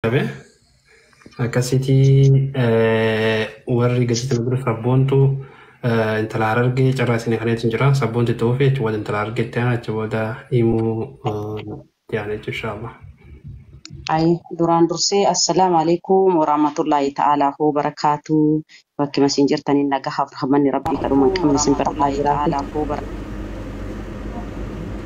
Qabe. Akkasitti warri gatii tana dura sabboontu intala Harargee carraa isinii kaneetu jira. Sabboonti ta'uu fi achi booda intala Harargeetti aana achi booda himuu itti aana jechuudha inshaallah. Ay, duraan dursee assalaamu alaikum warahmatullahi ta'aalaa wa barakaatu. Bakki isin jirtaniin nagaa rahmanni rabbii kadhuma hin qabne isin bira haa jiraatu.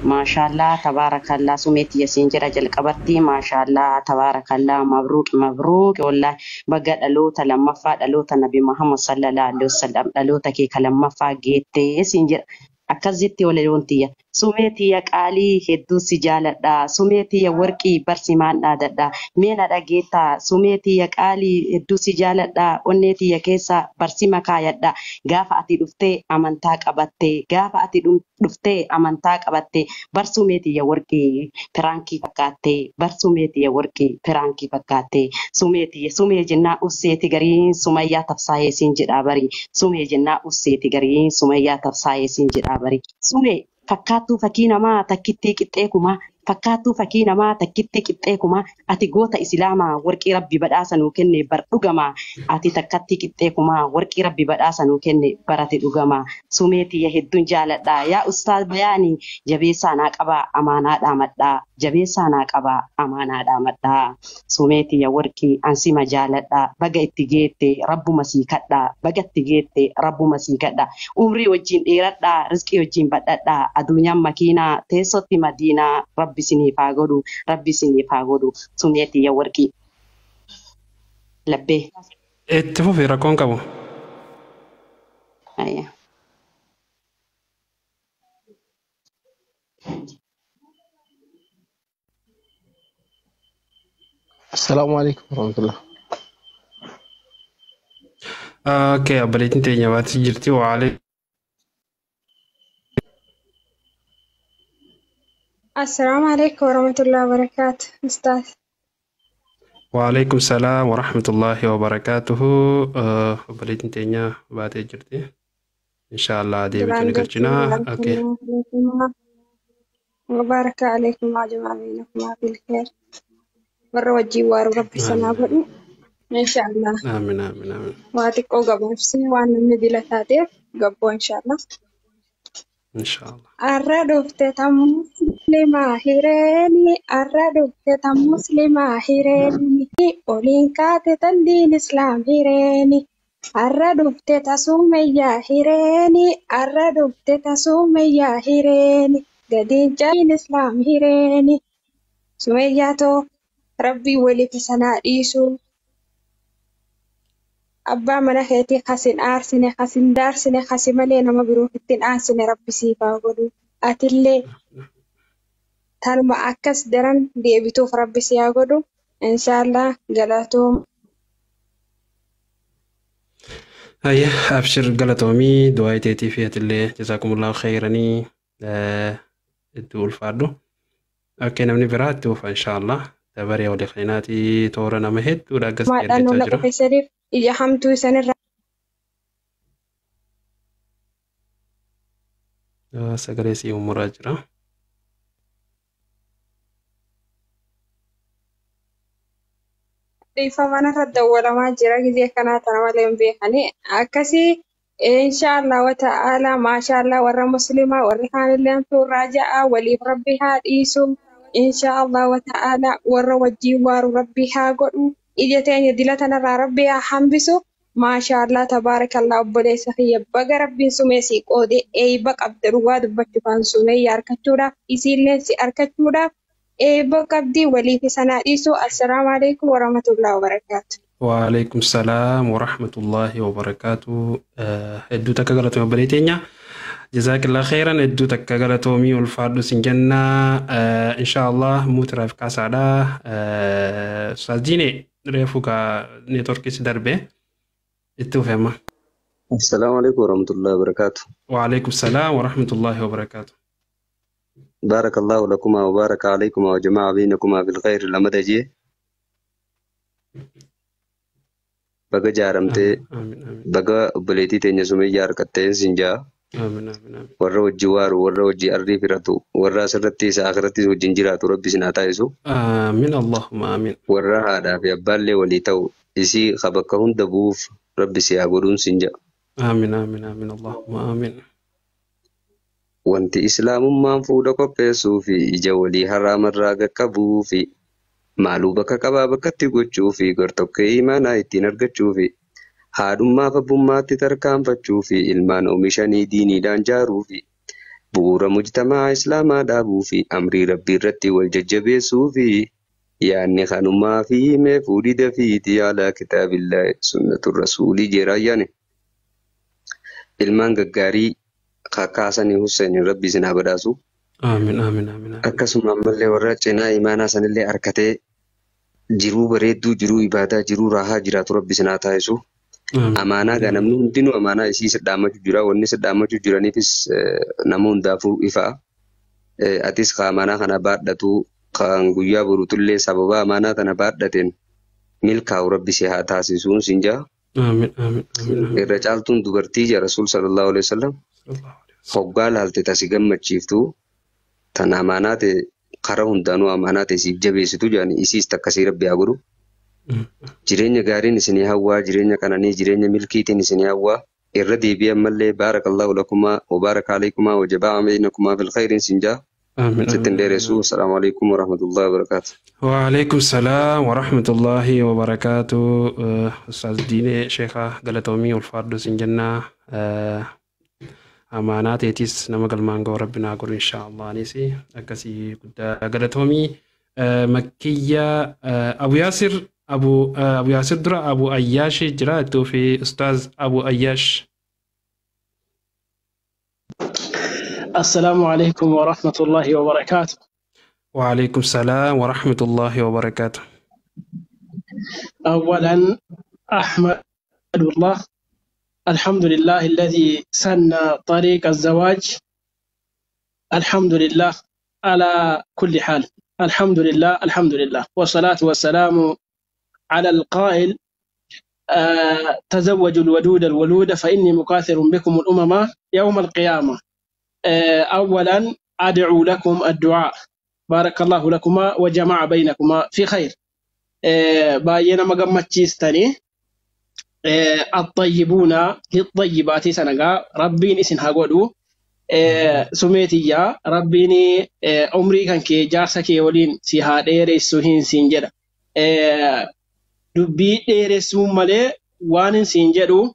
Maashaallaa tabaarakallaa sumeetti yasiin jedha jalqabatti maashaallaa tabaarakallaa mabruuq mabruuq wallaahi baga dhaloota lammaffaa dhaloota nabi Muhammad sallallahu alaihi wasallam dhaloota kee ka lammaffaa geettee siin jedha. Akkas jetti walaloon tiyya. Sumee tiyya qaalii hedduu si jaaladha. Sumee tiyya warqii barsimaan dhaadadha. Mee na dhageettaa. Sumee tiyya qaalii hedduu si jaaladha. Onnee tiyya keessa barsima kaayadha. Gaafa ati dhuftee amantaa qabatte. Gaafa ati dhuftee amantaa qabatte. Bar sumee tiyya warqii piraankii fakkaatte. Bar sumee tiyya warqii piraankii fakkaatte. Sumee tiyya sumee jennaa usseeti gariin sumayyaa tafsaayee siin jedhaa bari. Sumee jennaa usseeti gariin sumayyaa tafsaayee siin jedhaa bari. Sumee fakkaattuu fakkii namaa takkittii qixxee kumaa fakkaattuu fakkii namaa takkittii qixxee kumaa ati goota islaamaa warqii rabbi badhaasa nuu kenne bar dhugamaa ati takkattii qixxee kumaa warqii rabbi badhaasa nuu kenne barate dhugamaa sumee tiyya hedduun jaaladha yaa ustaaz bayaanii jabeessaa naa qabaa amaanaa dhaamadhaa jabeessaa naa qabaa amaanaa dhaamadhaa sumee tiyya warqii ansima jaaladha baga itti geette rabbuma sii kadhaa baga itti geette rabbuma sii kadhaa umrii wajjin dheeradhaa rizqii wajjin badhadhaa addunyaan makiinaa teessotti madiinaa rabbi isiniif haa godhu rabbi isiniif haa godhu sumee tiyya warqii labbee. Itti fufi rakkoon qabu. Ayya. Assalaamu alaikum warahmatullah. Okay, obboleettiin teenya baatee jirti. Waalee. Assalaamu alaikum warahmatullahi wabarakatuh. Ustaaz. Waalaikum salaam warahmatullahi wabarakatuhu. Obboleettiin teenya baatee jirti. Inshaallah deebituu Duraan ni dursee galchina. Okay. وبارك عليكم وجمع بينكما بالخير warra wajjin waaruu rabbi sanaa Amiin. godhu inshaallah Amiin amiin amiin. waa xiqqoo gabaabsee waan namni dila taateef gabboo inshaallah. Inshaallah. Arra dhufte tan muslimaa hireeni arra dhufte tan muslimaa hireeni oliin kaate tan diin islaam hireeni arra dhufte ta sumayyaa hireeni arra dhufte ta sumayyaa hireeni gadiin cabiin islaam hireeni sumayyaa too rabbii waliif sanaa dhiisu abbaa mana keetii kasin aarsine kasin daarsine kasi malee nama biroof ittiin aansine rabbi siif haa godhu atillee tanuma akkas daran deebituuf rabbi si haa godhu inshaallah galatoom. Ayya abshir galatoomii du'aa iteetii fi atillee jazaakumullahu khayranii hedduu ulfaadhu. Okay, namni biraa itti fufa inshaallah. Dabaree walii keenyaatii toora nama hedduudha akkas Maadhaan ergachaa nu jira. laqa keessaniif ija hamtuu isanirraa Sagalee sii umuraa jira. Dhiifaman irra dawwalamaa jira gizee kanaa tana malee hin beekani. Akkasii inshaallah wa ta'ala maashaallah warra muslimaa warri kaanillee turraa ja'a waliif rabbi haa dhiisu. Inshaallah wa ta'ala warra wajjin waaru rabbi haa godhu. Ija teenya dila tanarraa rabbi haa hambisu. Maashaallah tabaarakallah obboleessa kiyya baga rabbiin sumee si qoode eeyba qabda dhugaa dubbachuufaan sumeeyya argachuudhaaf isiillee si argachuudhaaf eebba qabdii waliif sanaa dhiisu. Assalaamu alaikum warahmatullahi wabarakaatu. Waalaikum salaam warahmatullahi wabarakaatu. Hedduu takka galatoomii obboleettii teenya. Jazaakillah khairan hedduu takka galatoomii ulfaadhu sin jenna. Inshaallah muutiraaf kaasaadha. Ustaaz Diinee reefu ka neetworkii si darbe itti fufe amma. Assalaamu alaikum warahmatullahi wabarakatuh. Waalaikum salaam warahmatullahi wabarakaatu. بارك الله لكما وبارك عليكما وجمع بينكما بالخير لما تجي baga jaaramtee Amiin amiin amiin. baga obboleettii teenya sumayyaa harkatteen siin jaa. Amiin amiin amiin. Warra wajji waaru, warra wajji arrii firatu, warra asirratti isa akhirattis wajjin jiraatu rabbi isin haa taasisu. Amiin Allahumma amiin. Warra haadhaa fi abbaallee walii ta'u isii ka bakka hunda bu'uuf rabbi si haa godhuun sin jedha. Amiin amiin amiin Allahumma amiin. Wanti islaamummaan fuudha qopheessuu fi ija walii haraamarraa qaqqabuu fi maaluu bakka qabaa bakkatti gochuu fi gartokkee imaanaa ittiin argachuu fi haadhummaaf abbummaatti tarkaanfachuu fi ilmaan oomishanii diiniidhaan jaaruu fi bu'uura mujtamaa islaamaa dhaabuu fi amrii rabbii irratti wal jajjabeessuu fi yaanni kanummaa fi himee fuudhii dafiitii alaa kitaabillaa sunnatu rasuulii jeeraayyaane. Ilmaan gaggaarii kakaasanii Hussein rabbi isin haa badhaasu. Amiin amiin amiin. Akkasuma ammallee warra cinaa imaanaa sanillee harkatee jiruu bareedduu, jiruu ibaadaa, jiruu raahaa jiraatu rabbi isin haa taasisu. Amaanaa gaa namni hundinuu amaanaa isii sidhaammachuu jira. Wanni sidhaammachuu jiraniifis nama hundaafuu ifa. Atis ka amaanaa kana baadhatu kan guyyaa borutullee sababa amaanaa tana baadhateen milkaa'u rabbi si haa taasisuun sin jaa. Amiin amiin amiin. Irra caaltuun dubartii jaa Rasuul sallallahu alaihi wasallam. Hoggaa laalte tasi gammachiiftu tan amaanaa ta'e karaa hundaanuu amaanaa ta'e siif jabeessitu jaani isiis takkasii rabbi haa godhu. Jireenya gaariin isinii hawwaa, jireenya qananii, jireenya milkiitiin isinii hawwaa. Irra deebi'ee ammallee baarakallahu lakumaa wa baaraka alaykumaa wa jabaa baynakumaa fil khayriin sin jaa. Sittin dheeressu. Assalaamu alaykum wa rahmatullahi wa barakaatu. وعليكم السلام ورحمة الله وبركاته. أستاذ ديني شيخة قالتومي والفاردو سنجنة أمانات يتيس نما قلمان ربنا أقول إن شاء الله نسي أكسي قالتومي مكية أبو ياسر أبو ياسر درا أبو أياش جراتو في أستاذ أبو أياش. السلام عليكم ورحمة الله وبركاته. وعليكم السلام ورحمة الله وبركاته. أولا أحمد الله، الحمد لله الذي سن طريق الزواج، الحمد لله على كل حال، الحمد لله الحمد لله، والصلاة والسلام على القائل تزوجوا الودود الولود فإني مكاثر بكم الأمم يوم القيامة. أولا أدعو لكم الدعاء، بارك الله لكما وجمع بينكما في خير. باينا مقمتشيستني الطيبون للطيبات سنقا ربين إسن هاقودو سميتيا ربيني عمري كان كي جارسكي ولين سيها ديريسو هين سينجر دبي ديريسو مالي وانين سينجرو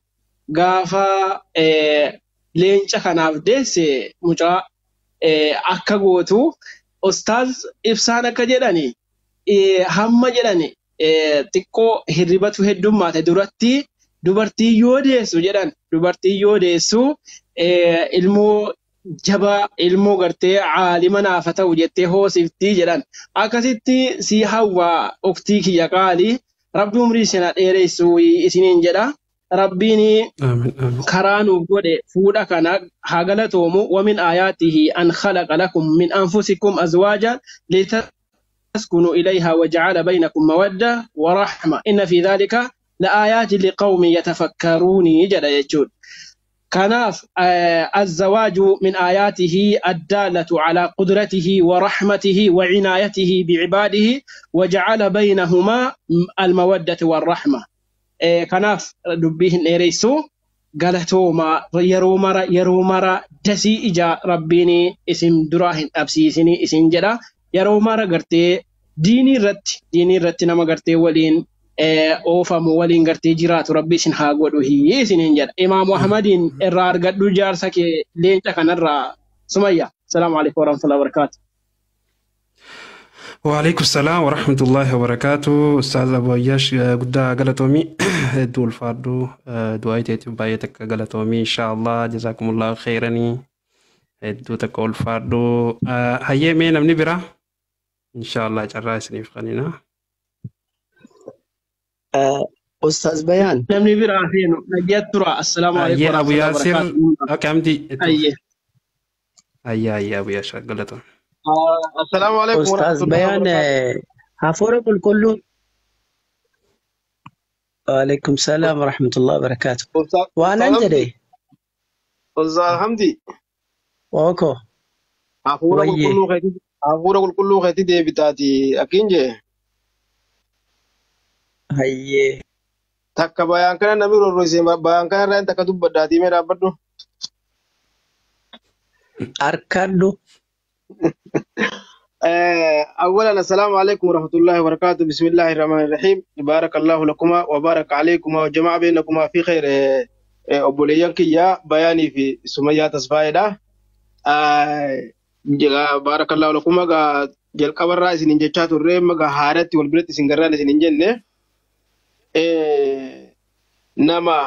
غافا leenca kanaaf deesse mucaa akka gootu ustaaz ibsaan akka jedhani hamma jedhani xiqqoo hirribatu heddummaate duratti dubartii yoo deessu jedhan dubartii yoo deessu ilmoo jabaa ilmoo gartee caalima naafa ta'u jettee hoosiftii jedhan akkasitti si hawwaa uktii kiyya qaalii rabbi umrii sana dheeressu isiniin jedha. Rabbiini karaa nuuf godhe fuudha kana haa galatoomu. Wamin aayaatihi an khalaqa lakum min anfusikum azwaajan litaskunuu ilayhaa waja'ala baynakum mawadda wa rahma inna fi dhalika la'aayaatin liqawmin yatafakkaruuni jedha jechuudha. Kanaaf azzawaaju min aayaatihi addaalatu calaa qudratihi wa rahmatihi wa cinaayatihi bicibaadihi waja'ala baynahumaa almawaddata warrahma. Kanaaf dubbii hin dheeressu galatooma yeroo mara dasii ija rabbiin isin duraa hin dhabsiisini isin jedha. Yeroo mara gartee diinii irratti nama gartee waliin oofamu waliin gartee jiraatu rabbi isin haa godhu isiniin jedha. Imaamu Ahmadiin irraa argadhu jaarsa kee leenca kanarraa. Sumayya. Salaamu alaikum warahmatullahi wabarakaatu. وعليكم السلام ورحمة الله وبركاته. أستاذ أبو أياش قد قالتومي دول فاردو دعايتي بايتك قالتومي إن شاء الله جزاكم الله خيرا. دو تقول فاردو هيا مين أمني برا إن شاء الله جرى سنيف خلينا أستاذ بيان نمني برا فينو نجيت ترى. السلام عليكم ورحمة أبو الله ياسر وبركاته. أوكي عمدي أيه أيه أيه أبو ياسر قالتومي. السلام عليكم ورحمة أستاذ الله بيان وبركاته. هافورة الكل. وعليكم السلام ورحمة الله وبركاته. وأنا أستاذ عندي Ustaaz Hamdi. Ooko. Hafuura Wayyee. qulqulluu keetii hafuura qulqulluu keetii deebitaati akkin jee. Hayyee. Takka bayaan kana namni rorroise bayaan kana irraa takka dubbadhaatii mee dhaabbadhu. Harkadhu. أولا السلام عليكم ورحمة الله وبركاته. بسم الله الرحمن الرحيم. بارك الله لكما وبارك عليكما وجمع بينكما في خير. أبوليان كيا بياني في سمية تسفايدا. بارك الله لكما jalqaba irraa isin jechaa turre maga haaratti wal biratti isin garraan isin hin jenne nama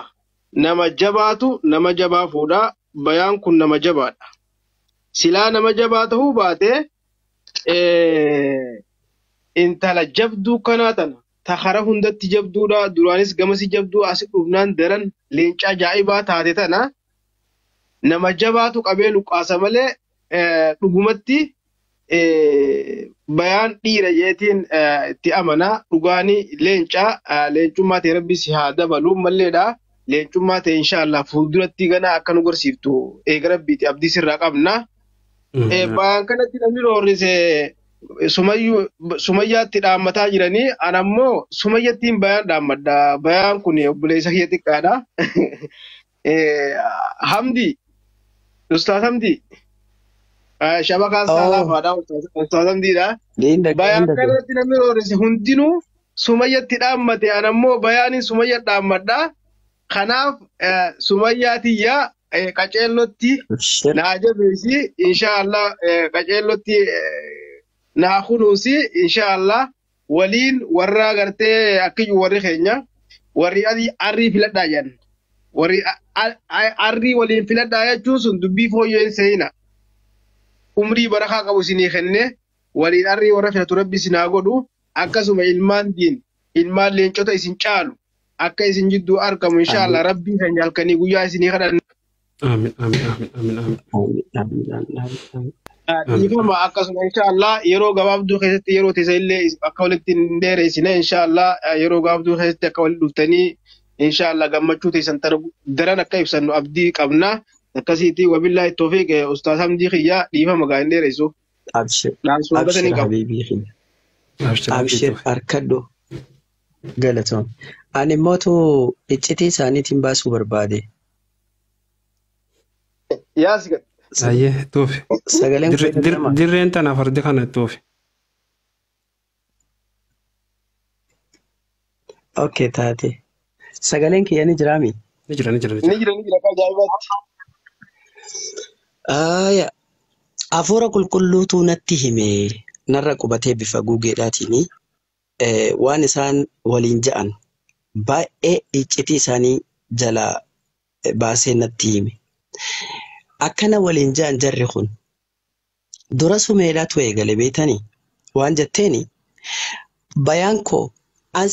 nama jabaatu nama jabaa fuudha. Bayaan kun nama jabaadha. Silaa nama jabaa ta'uu baate intala jabduu kanaa tana ta hara hundatti jabduudha. Duraanis gamasi jabduu asi dhufnaan daran leenca ajaa'ibaa taate tana nama jabaatu qabee luqqaasa malee dhugumatti bayaan dhiira jeetiin itti amanaa. Dhugaanii leencaa leencummaa ta'e rabbi si haa dabalu malleedha. Leencummaa ta'e inshaallah fuulduratti ganaa akka nu gorsiiftu eega rabbiiti abdii sirraa qabna. Bayaan kanatti namni roorrise sumayyaatti dhaammataa jiranii ana ammoo sumayyattiin bayaan dhaammadha. Bayaan kun obboleessa kiyya xiqqaadha. Hamdi, Ustaaz Hamdi, shabakaan saalaa Oo. faadha Ustaaz Hamdiidha. Niin dhaga'e Bayaan hin dhaga'e. kanatti namni roorrise hundinuu sumayyatti dhaammate ana ammoo bayaaniin sumayya dhaammadha. Kanaaf sumayyaa tiyya qaceellotti Abshir. naa jabeessi inshaallah qaceellotti naa kunuunsi inshaallah waliin warra gartee akkiyyuu warri keenya warri adii arrii filadhaa jedhan warri arrii waliin filadhaa jechuun sun dubbii fooyyeen seeyina umrii barakaa qabu isinii kenne waliin arrii warra filatu rabbi isin haa godhu. Akkasuma ilmaan diin ilmaan leencota isin caalu akka isin jidduu argamu inshaallah Amiin. rabbii keenya halkanii guyyaa isinii kadhanna. Amiin amiin amiin amiin amiin. Amiin. Amiin. Amiin. Amiin. Amiin. Dhiifama akkasuma inshaallah yeroo gabaabduu keessatti yeroo teessa illee akka walitti hin dheereessine inshaallah yeroo gabaabduu keessatti akka walitti dhuftanii inshaallah gammachuu teessan daran akka ibsannu abdii qabna. Akkasiiti wabillaahi toofiq. Ustaaz Hamdii kiyya dhiifama gaa hin dheeressu. Abshir. Dhaamsuma Abshir batanii qabu. habiibii kiyya. Abshir Abdii Abshir tuufi. harkadhu. Galatoon. Ani immoo iccitii isaaniitiin baasuu barbaade. Yaa sigat. Ayyee tuufi. Sagaleen koo dhaga'ama. Dirreen tana fardi kana tuufi. Okay taate. Sagaleen kiyya ni jiraami? Ni jira ni jira ni Ni jira. jira ni jira akka ajaa'ibaatti. Aaya. Hafuura qulqulluutu natti hime narra qubatee bifa gugeedhaatiin waan isaan waliin ja'an baay'ee iccitii isaanii jalaa baasee natti hime. Akkana waliin ja'an jarri kun dura sumeedhaatu eegale beetanii waan jetteeni bayaan koo an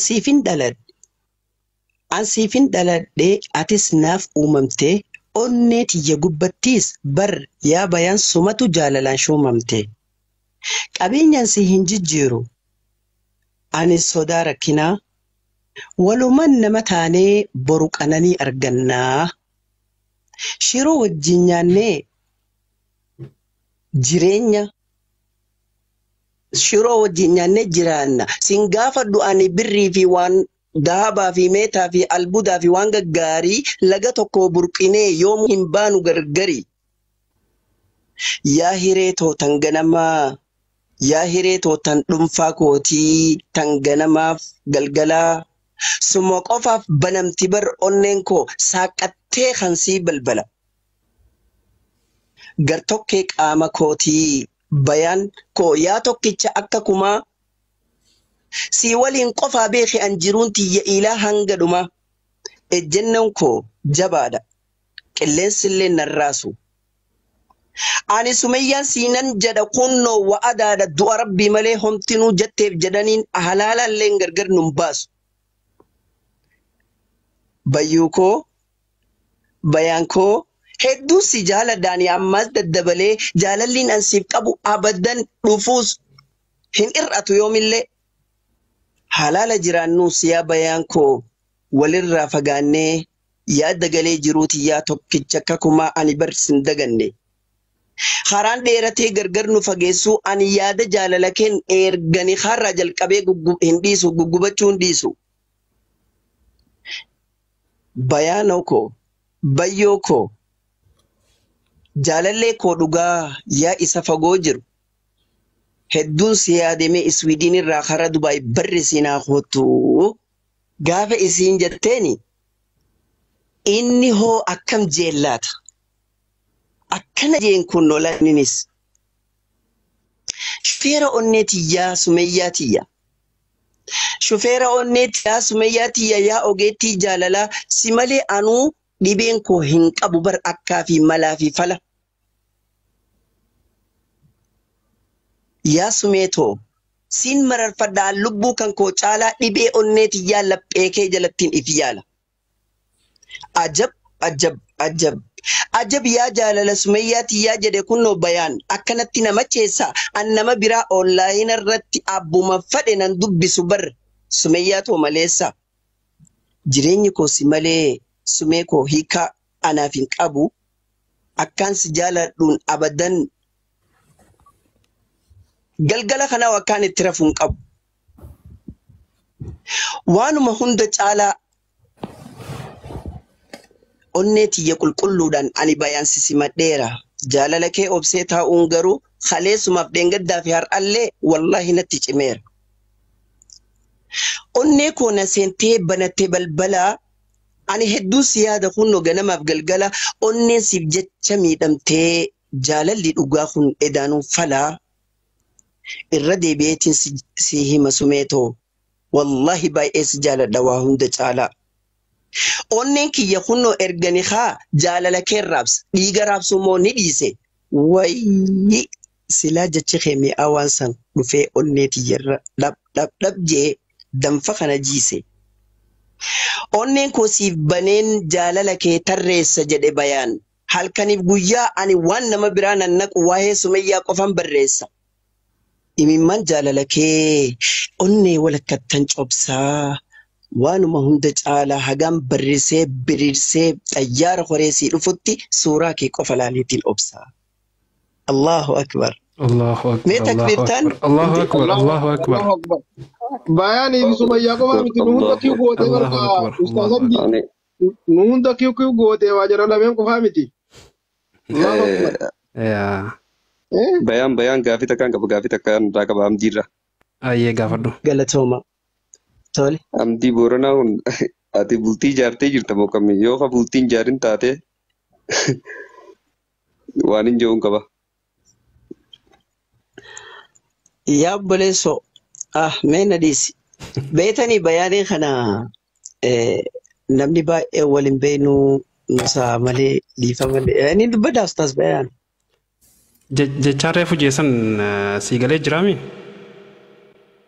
siifin dhaladhee atis naaf uumamtee onnee tiyya gubbattiis bar yaa bayaan sumatu jaalalaan shuumamte. Qabeenyaan si hin jijjiiru ani sodaa rakkinaa walumaan nama taanee boru qananii argannaa. Shiroo wajjin nyaannee jireenya shiroo wajjin nyaannee jiraanna. Sin gaafadhu ani birrii fi waan dahabaa fi meetaa fi albuudaa fi waan gaggaarii laga tokko burqinee yoomuu hin baanu gargari. Yaa hiree tootan ganamaa yaa hiree tootan dhuunfaa kootii tan ganamaaf galgalaa suma qofaaf banamti bar onneen koo saaqattee hansii balbala. Gartokkee qaama kootii bayaan koo yaa tokkicha akka kumaa si waliin qofaa beeki an jiruun tiyya ilaa hanga dhumaa. Ejjennoon koo jabaadha qilleensillee narraasu. Ani sumayyaan siinan jedha kunnoo wa'adaadha du'a rabbii malee homtinuu jetteef jedhaniin halaalaallee gargar nun baasu. Bayyuu koo bayaan koo hedduu si jaaladhaani ammas daddabalee jaalalliin an siif qabu abadan dhufuus hin hir'atu yoomillee. Halaala jiraannuus yaa bayaan koo walirraa fagaannee Yaadda galee jiruuti yaa tokkicha akka kumaa ani bar sin daganne. Karaan dheeratee gargar nu fageessuu ani yaada jaalala keen ergani har'a jalqabee hin dhiisu guggubachuu hin dhiisu. Bayaanoo koo, bayyoo koo, jaalallee koo dhugaa yaa isa fagoo jiru. Hedduun si yaadamee Iswiidin irraa karaa Dubaay barri siinaa kootu. Gaafa isiin jetteeni inni hoo akkam jeellaata. Akkana jeen kun lolaninis. Shufeera onnee tiyyaa Sumayyaa tiyya. Shufeera onnee tiyyaa Sumayyaa tiyya yaa ogeettii jaalalaa si malee anuu dhibeen koo hin qabu bar akkaa fi malaa fi fala. Yaa Sumeetoo siin mararfadhaa lubbuu kan koo caalaa dhibee onnee tiyyaa laphee kee jalattiin if yaala. Ajab ajab ajab. Ajab yaa jaalala Sumayyaa tiyyaa jedhe kunnoo bayaan akkanatti nama cheessa an nama biraa onlaayina irratti abbuma fadhe nan dubbisu bar Sumayyaa too maleessa. Jireenyi koo si malee sumee koo hiikaa anaaf hin qabu akkaan si jaaladhuun abadan galgala kanaa akkaan itti rafuu hin qabu. Waanuma hunda caalaa onnee tiyya qulqulluudhaan ani bayaan si simadheera. Jaalala kee obsee taa'uun garuu kaleessumaaf dheengaddaa fi har'allee wallaahi natti cimeera. Onnee koo na seentee banattee balbalaa ani hedduu si yaada kunnoo ganamaaf galgala onneen siif jecha miidhamtee jaalalli dhugaa kun edaanuu falaa irra deebi'eetiin si hima sumeetoo wallaahi baay'ee si jaaladha waa hunda caalaa. Onneen kiyya kunnoo ergani haa jaalala kee raabsa dhiiga raabsu immoo ni dhiise. Wayii silaa jechi kee mi'aa waan san dhufee onnee tiyyarra dhab dhab dhab jee danfa kana jiise. Onneen koo siif baneen jaalala kee tarreessa jedhe bayaan. Halkaniif guyyaa ani waan nama biraa nan naqu waa'ee Sumayyaa qofan barreessa. Imimmaan jaalala kee onnee walakkattan cobsaa. Waanuma hunda caalaa hagam barrisee biriirsee xayyaara horeesii dhufutti suuraa kee qofa laaleetiin obsaa. Allahu akbar. Allahu akbar. Mee takbiirtaan? Allahu akbar. Allahu akbar. Allahu akbar. Bayaanii fi Sumayyaa qofa miti nu hunda kiyu gootee Allahu barka akbar. Ustaaz Abdii Ani nu hunda kiyu kiyu gootee waa jara lameen qofaa miti. Allahu akbar. Yaa. Eh? bayaan bayaan gaafii takkaan qaba gaafii takkaan irraa qaba Amdiirra. Ayyee gaafadhu. Galatooma. Tole. Amdii Booranaa kun ati bultii ijaartee jirta moo kamii yoo ka bultiin ijaarin taate waan hin jehuun qaba. Yaa obboleessoo. Ah, mee na dhiisi. Beetanii bayaanii kana namni baay'ee wal hin beeknu nuusaa malee dhiifa malee. Inni dubbadhaa ustaas bayaan. Jechaan reefu jeessan sii galee jiraami?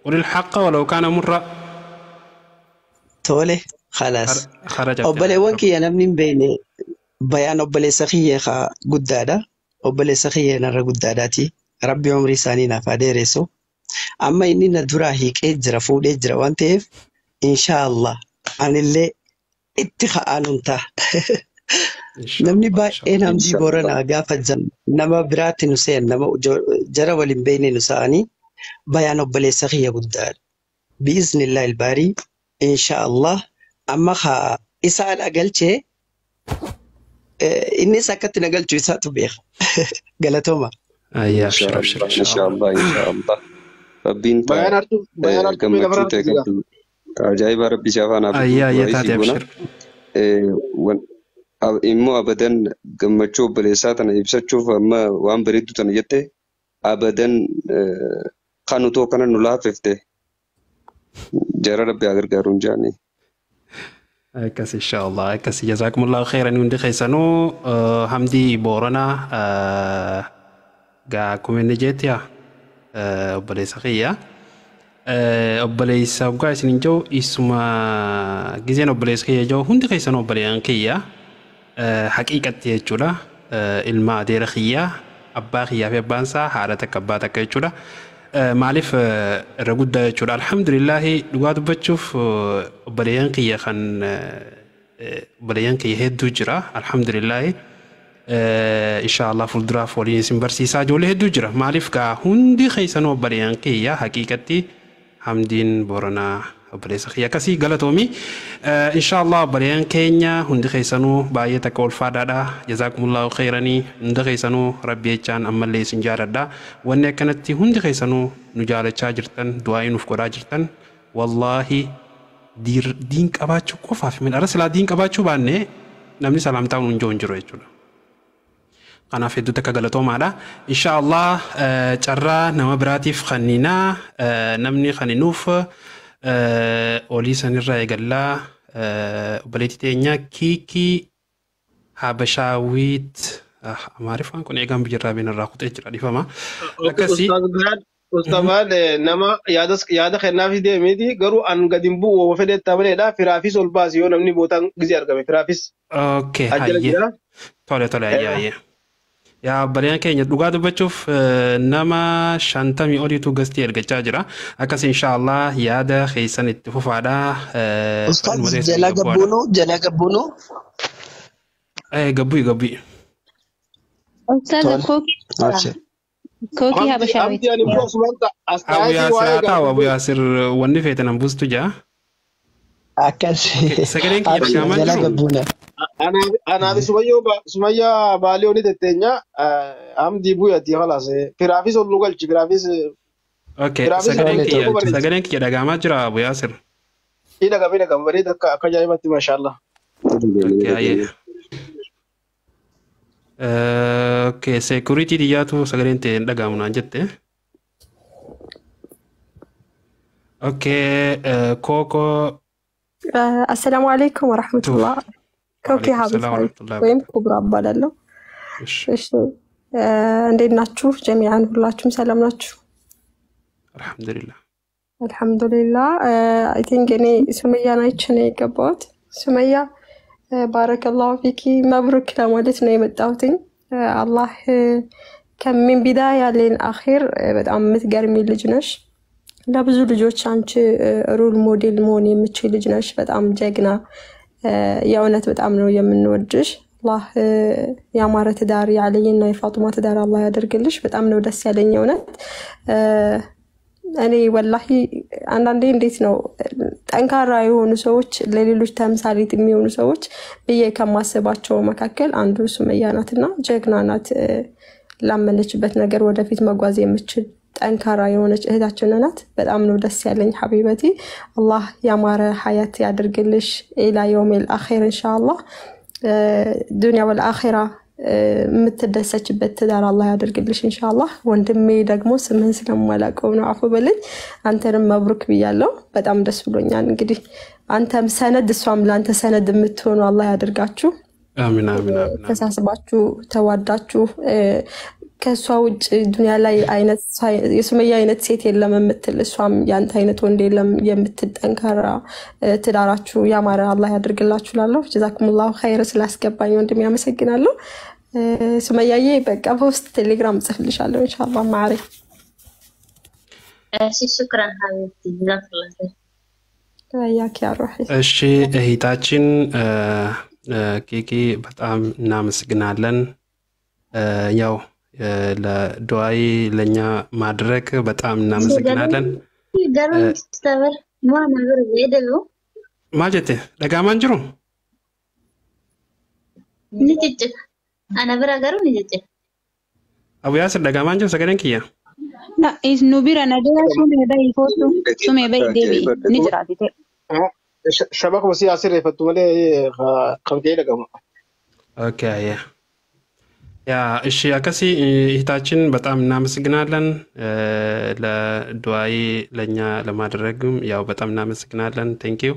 Qulil haqqa walau kaana murra. Tole. Khalaas. Kharaja. Obboleewwan kiyya namni hin beekne bayaan obboleessa kiyya haa guddaadha. Obboleessa kiyya narra guddaadhaati. Rabbi umrii isaanii naaf haa dheeressu. Amma inni na duraa hiiqee jira fuudhee jira waan ta'eef inshaallah anillee itti ka'aanuun ta'a. Namni baay'een Hamdii Booranaa gaafa nama biraatti nu seen nama jara waliin beekne nu sa'anii bayaan obboleessa kiyya guddaadha. Biiznillaa ilbaarii inshaallah amma haa isa ala galchee innis akkatti na galchu isaatu beeka. Galatooma. Ayyaa abshir abshir Inshaallah inshaallah. Rabbiin Bayaan hartu bayaan hartu mee gammachuu ta'e lafarratti jira. qabdu. Ajaa'iba Rabbi si afaan haa Ayyaa ayyaa fidu. taate abshir. Immoo abadan gammachuu obboleessaa tana ibsachuuf amma waan bareeddu tana jette abadan kan utoo kana nu laafifte jara Rabbi haa gargaaruun jaani. Akkas inshaallah akkas jazaakumullahu khairan hundi keessanuu Hamdii Booranaa gaa akkuma inni jeetti yaa obboleessa kiyya. Obboleessa waggaa isin hin jiru isuma gizeen obboleessa kiyya jiru hundi keessanuu obboleeyyan kiyya haqiiqatti jechuudha. Ilma adeera kiyya abbaa kiyyaa fi abbaan isaa haadha takka abbaa takka jechuudha. Maaliif irra guddaa jechuudha. Alhamdulillaahi dhugaa dubbachuuf obboleeyyan kiyya kan Obboleeyyan kiyya hedduu jira. Alhamdulillaahi. Inshaallah fuulduraaf waliin isin barsiisaa ijoollee hedduu jira. Maaliif gaa hundi keessanuu obboleeyyan kiyya haqiiqatti Hamdiin Booranaa obboleessa kiyya akkasii galatoomi. Inshaallah obboleeyyan keenya hundi keessanuu baay'ee takka ulfaadhaadha. Jazaakumullahu khayranii hunda keessanuu rabbi jechaan ammallee isin jaaladha. Wanni akkanatti hundi keessanuu nu jaalachaa jirtan du'aa'ii nuuf godhaa jirtan wallaahi diin qabaachuu qofaaf midhaara silaa diin qabaachuu baanne namni salaamtaa nuun jiru hin jiru jechuudha. Kanaaf hedduu takka galatoomaadha. Insha Allah carraa nama biraatiif kanninaa namni kanninuuf olii sanirraa eegallaa obboleettii teenya Kiikii Habashaawit Amaariffaan kun eegaan biyyarraa beenarraa kutee jira dhiifama. Akkasii. Ustaz nama yaada kennaafis deemiti garuu an gadi hin bu'u waan fedhe maleedha firaafis ol baasi yoo namni bootaan gisee argame firaafis. Okay hayyee. Tole tole hayyee hayyee. Yaa obboleeyyan keenya dhugaa dubbachuuf nama 50 oliitu gastii ergachaa jira. Akkas inshaallah yaada keessan itti fufaadha. Ustaz jala gabbuunu jala gabbuunu. Gabbu'i gabbu'i. Ustaz kookii kookii Habashaawit. Abu Yaasir haa ta'u Abu Yaasir wanni feete nan buustu jaa. Akkas. Sagaleen kiyya dhaga'amaa Jala jiru. gabbuuna. Anaaf Sumayyaa Baalee ni tetteenya Hamdii bu'aati khalaas firaafis ol nu galchi firaafis. Okay sagaleen kiyya dhaga'amaa jira Abu Yaasir. Hidha gaba bareeda akka akka ajaa'ibatti maashaallah. Okay hayyee. Okay security dhiyyaatu sagaleen ta'e hin dhaga'amu naan jette. Okay Kookoo. አሰላሙ አለይኩም ወረሕመቱላህ። ኮኪ ሀበሻዊት ወይም ኩብራ እባላለሁ። እሺ እንዴት ናችሁ? ጀሚዓን ሁላችሁም ሰላም ናችሁ? አልሐምዱሊላህ አልሐምዱሊላህ። I think እኔ ሱመያን አይቼ ነው የገባሁት። ሱመያ بارك الله فيكي مبروك ለማለት ነው የመጣሁትኝ። አላህ ከ من بداية للآخر በጣም የምትገርሚ ልጅ ነሽ። ለብዙ ልጆች አንቺ role model መሆን የምችል ልጅ ነሽ። በጣም ጀግና፣ የእውነት በጣም ነው የምንወድሽ። አላህ ያማረ ትዳር የአልይና የፋጡማ ትዳር አላህ ያደርግልሽ። በጣም ነው ደስ ያለኝ እውነት። እኔ ወላሂ አንዳንዴ እንዴት ነው ጠንካራ የሆኑ ሰዎች ለሌሎች ተምሳሌት የሚሆኑ ሰዎች ብዬ ከማስባቸው መካከል አንዱ ሱመያ ናትና ጀግና ናት። ላመነችበት ነገር ወደፊት መጓዝ የምችል ጠንካራ የሆነች እህታችን ናት። በጣም ነው ደስ ያለኝ حبيبتي። አላህ ያማረ ሀያት ያድርግልሽ إلى يوم الآخر ኢንሻአላህ። ዱንያ ወልአኺራ የምትደሰችበት ትዳር አላህ ያደርግልሽ ኢንሻአላህ። ወንድሜ ደግሞ ስምህን ስለማላውቀው ነው አፉ በለኝ። አንተንም مبروك ብያለሁ። በጣም ደስ ብሎኛል። እንግዲህ አንተም ሰነድ እሷም ለአንተ ሰነድ የምትሆኑ አላህ ያደርጋችሁ። አሚን አሚን አሚን። ተሳስባችሁ ተዋዳችሁ ከእሷ ውጭ ዱንያ ላይ አይነት የሱመያ አይነት ሴት የለም የምትል እሷም የአንተ አይነት ወንድ የለም የምትል ጠንካራ ትዳራችሁ ያማረ አላህ ያድርግላችሁ። ላለሁ جزاكم الله خير ስላስገባኝ ወንድም ያመሰግናለሁ። ሱመያዬ በቃ በውስጥ ቴሌግራም ጽፍልሻለሁ ኢንሻአላህ ማዕሬ። እሺ شكرا حبيبتي جزاك الله خير። ያኪ ያሩሒ። እሺ እህታችን ኬኬ በጣም እናመሰግናለን። ያው ለዱዓይ ለኛ ማድረግ በጣም እናመሰግናለን። Maal jette dhaga'amaan jiru? Ni ciccita. Ana bira garuu ni ciccita. Abu Yaasir dhaga'amaan jiru sagaleen kiyya? Nu bira na jira sumee bahi kootu sumee bahi deebi'i ni jiraati ta'e. Shabakuma si asirreeffattu malee kan ka'ee dhaga'ama. Okay yeah. ያ እሺ አከሲ እህታችን በጣም እናመሰግናለን። ለዱዓይ ለኛ ለማድረግም ያው በጣም እናመሰግናለን። Thank you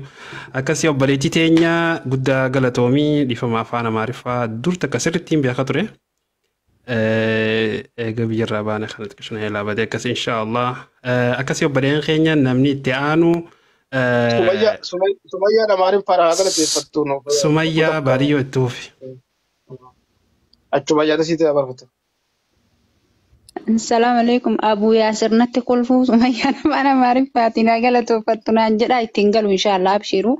akkasi obboleettii teenya guddaa galatoomii dhiifama afaan Amaariffaa dur takka sirriitti beeka ture. Eega biyyarraa baane kanatti qishna eelaa badee akkasi inshaallah akkasi obboleen keenya namni itti aanu Sumayyaa Amaariffaa haa galateeffattu. Sumayyaa baadiyyoo itti fufi. Achuma yaada sitti barbaadu. Assalamu alaikum Abu Yaasir natti kolfuu Sumayyaan afaan Amaariffaatiin haa galateeffattu naan jedha ittiin galu inshaallah abshiru.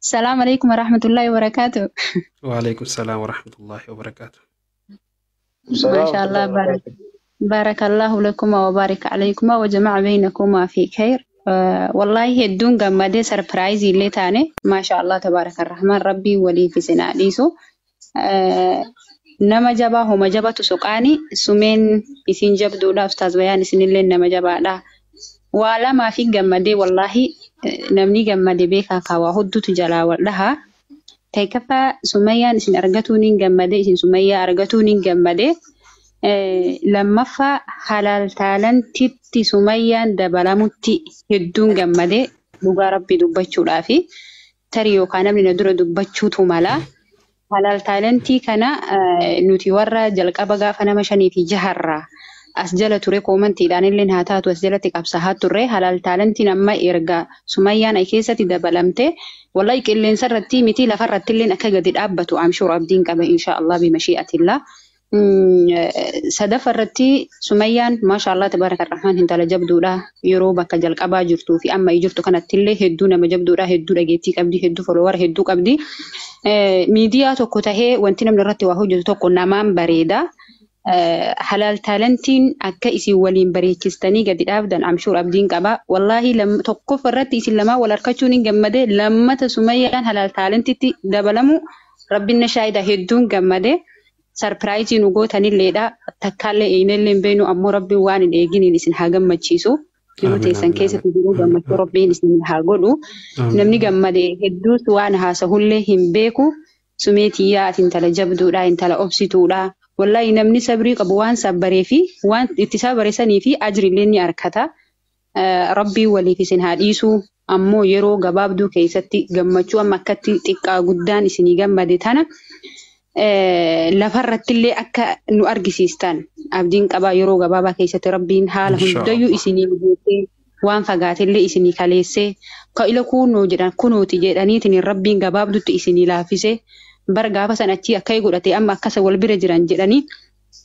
Salaam alaikum warahmatullahi wabarakatuh. Waalaikum salaam warahmatullahi wabarakaatu. Maasha Allah, barakallahu lakuma wa baraka alaykuma wa jama'a baynakuma fi khayr. Wallahi hedduun gammadee surprise illee taane, maasha Allah tabaraka rahmaan, rabbii waliif isin haa dhiisu. Nama jabaa homa jabatu soqaani, sumeen isin jabduudha, ustaaz Bayaan isinillee nama jabaadha. Waa lamaa fi gammadee wallahi, namni gammade beekaa kaawaa hoddutu jalaa wal dhahaa. Taikaffaa, Sumayyaan isin argatuun hin gammade, isin Sumayyaa argatuun hin gammade. Lammaffaa, Halaal Talantitti Sumayyaan dabalamutti hedduun gammade, dhugaa rabbii dubbachuudhaafi. Tarii yookaan namni na dura dubbachuutu mala. Halaal Talentii kana nuti warra jalqaba gaafa nama shanii fi jaharraa as jala ture, commentiidhaan illee haa taatu as jalatti qabsaa'aa turre. Halaal Talentiin amma erga Sumayyaan keessatti dabalamte, wallahi qilleensa irratti miti, lafa irratti illee akka gadi dhaabbatu amshuur abdiin qaba, insha Allah bimashi'atillah. Sadaffa irratti, Sumayyaan maasha Allah tabaraka rahmaan intala jabduudha. Yeroo bakka jalqabaa jirtuu fi amma jirtu kanatti illee hedduu nama jabduudha, hedduu dhageettii qabdi, hedduu follower hedduu qabdi. Miidiyaa tokko tahee wanti namni irratti waa hojjetu tokko namaan bareeda. Halaal Talentiin akka isin waliin bareechistanii gadi dhaabdan amshuur abdiin qaba. Wallaahi tokkoffaa irratti isin lamaan wal harkachuun hin gammade. Lammata Sumayyaan Halaal Talentitti dabalamu rabbiin na shaayida, hedduun gammade. Surprise nu gootanilleedha. Takkaallee eenyullee hin beeknu, ammoo rabbiin waan hin eeginiin isin haa gammachiisu. Jiruu teessan keessatti jiruu gammachuu rabbiin isin haa godhu. Namni gammade hedduus waan haasahullee hin beeku. Sumeetiyyaa, ati intala jabduudha, intala obsituudha. Wallahi namni sabrii qabu waan sabbaree fi waan itti sabare sanii fi ajrillee ni argata. Rabbiin waliif isin haa dhiisu. Ammoo yeroo gabaabduu keessatti gammachuu amma akkatti xiqqaa guddaan isinii gammade tana lafarrattillee akka nu argisiistan abdiin qabaa. Yeroo gabaabaa keessatti rabbiin haala hundayyuu isinii mijeessee, waan fagaatellee isinii kaleessee, ka ila kunoo jedhan kunooti jedhaniitiin rabbiin gabaabdutti isinii laaffisee, bara gaafa san achii akka godhate amma akkasa wal bira jiran jedhanii,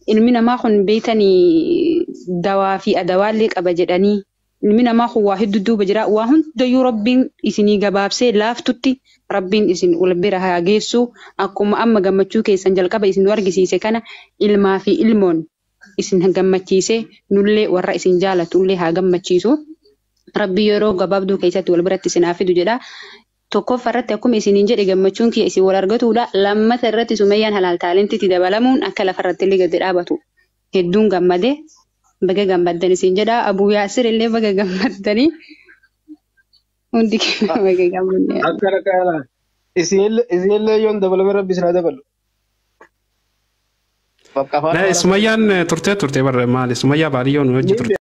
ilmi namaa kun beeytanii dawaa fi adawaallee qaba jedhanii, ilmi namaa kun waa hedduu duuba jira. Waa hundayyuu rabbiin isinii gabaabsee laaftutti rabbiin isin wal bira haa geessu. Akkuma amma gammachuu keessan jalqaba isin nu argisiise kana ilmaa fi ilmoon isin gammachiise, nullee warra isin jaalatullee haa gammachiisu. Rabbi yeroo gabaabduu keessatti wal biratti isin haa fidu jedha. Tokkoffaa irratti akkuma isiniin jedhe gammachuun kiyya isin wal argatuudha. Lammata irratti Sumayyaan Halaal Talentitti dabalamuun akka lafarratti illee gadi dhaabatu hedduun gammade. Baga gammaddan isin jedha. Abuu Yaasir illee baga gammaddanii. Hundi keenya baga gammadne. Akkana kana. Isinillee yoon dabalame rabbi isin haa dabalu. Bakka afaan Sumayyaan turtee turte barra maali? Sumayyaa baadiyyoon hojii turte.